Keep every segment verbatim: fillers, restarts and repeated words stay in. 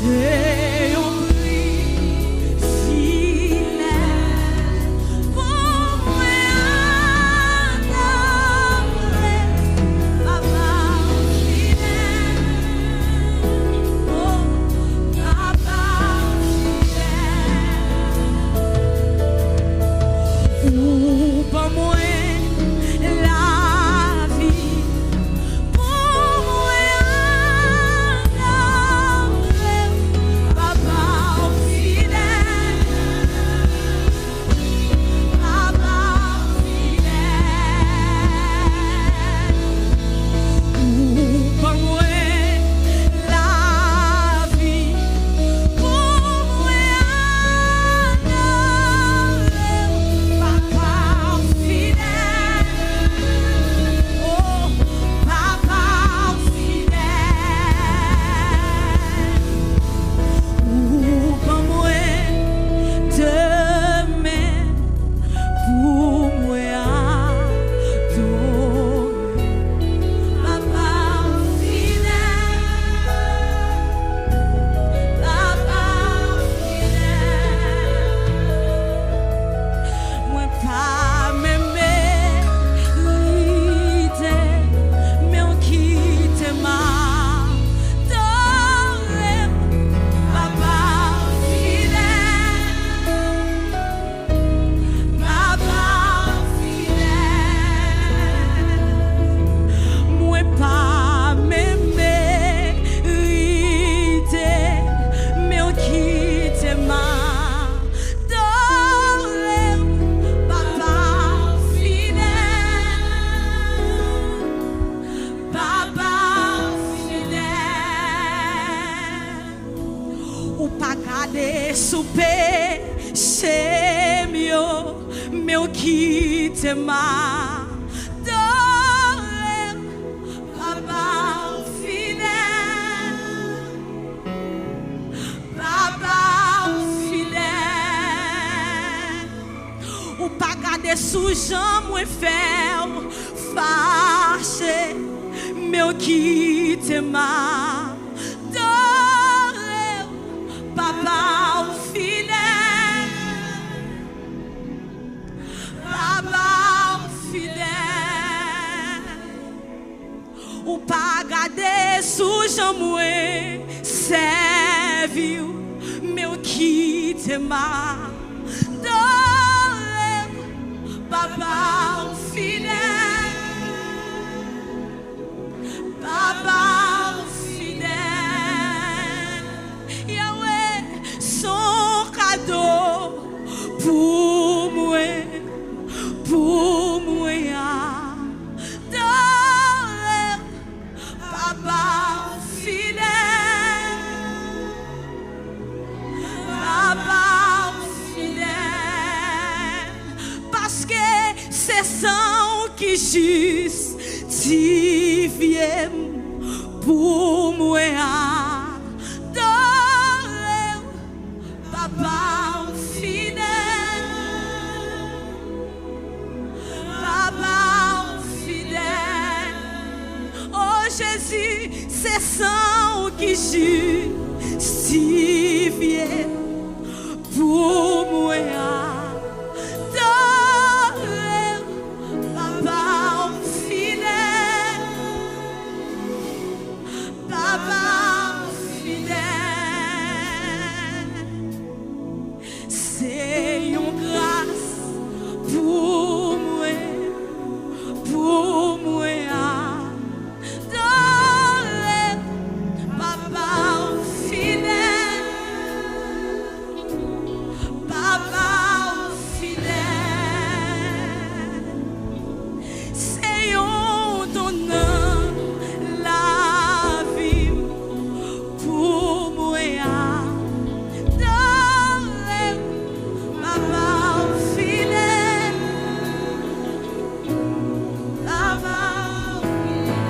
Se yon privilèj pou mwen adore Papa fidèl. Oh, Papa fidèl. Ou ban mwen lavi pou mwen adore Papa fidèl. Papa fidèl. Ou ban mwen lavi pou mwen adore Papa fidèl. Oh, Papa fidèl. Ou ban mwen de men pou mwen adore Papa fidèl, Papa fidèl. Mwen pa menm merite, men w kite m adore Papa fidèl. Papa fidèl, mwen pa menm merite, men w kite m adore Papa fidèl, Papa fidèl. Ou pa gade sou peche m yo, men w kite m adore Papa fidèl, Papa fidèl. Ou pa gade sou jan mwen fè w fache, men w kite m adore w, Papa w fidèl, Papa w fidèl. Ou pa gade sou jan mwen sèvi w, men w kite m adore w, Papa w fidèl, Papa w fidèl. Yahweh, s on kado pou mwen, pou mwen adore w, Papa w fidèl, Papa w fidèl. Paske se san w ki jistifye m, pou mwen adore w, Papa w fidèl, Papa w fidèl. O Jezi, se san w ki jistifye m, pou mwen adore w, Papa w fidèl, Papa w fidèl. Se yon gras pou mwen, pou mwen adore w, Papa w fidèl, Papa w fidèl. Se yon don nan lavi m, pou mwen adore w, Papa w fidèl, Papa w fidèl.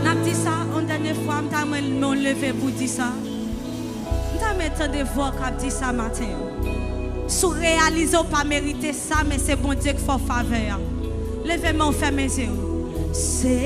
N ap di sa yon dènye fwa, m ta renmen nou leve pou di sa. M ta renmen tande vwa w k ap di sa maten an. Si w reyalize w pa merite sa, men se Bondye k fè w favè a. Leve men w, fèmen zye w. Se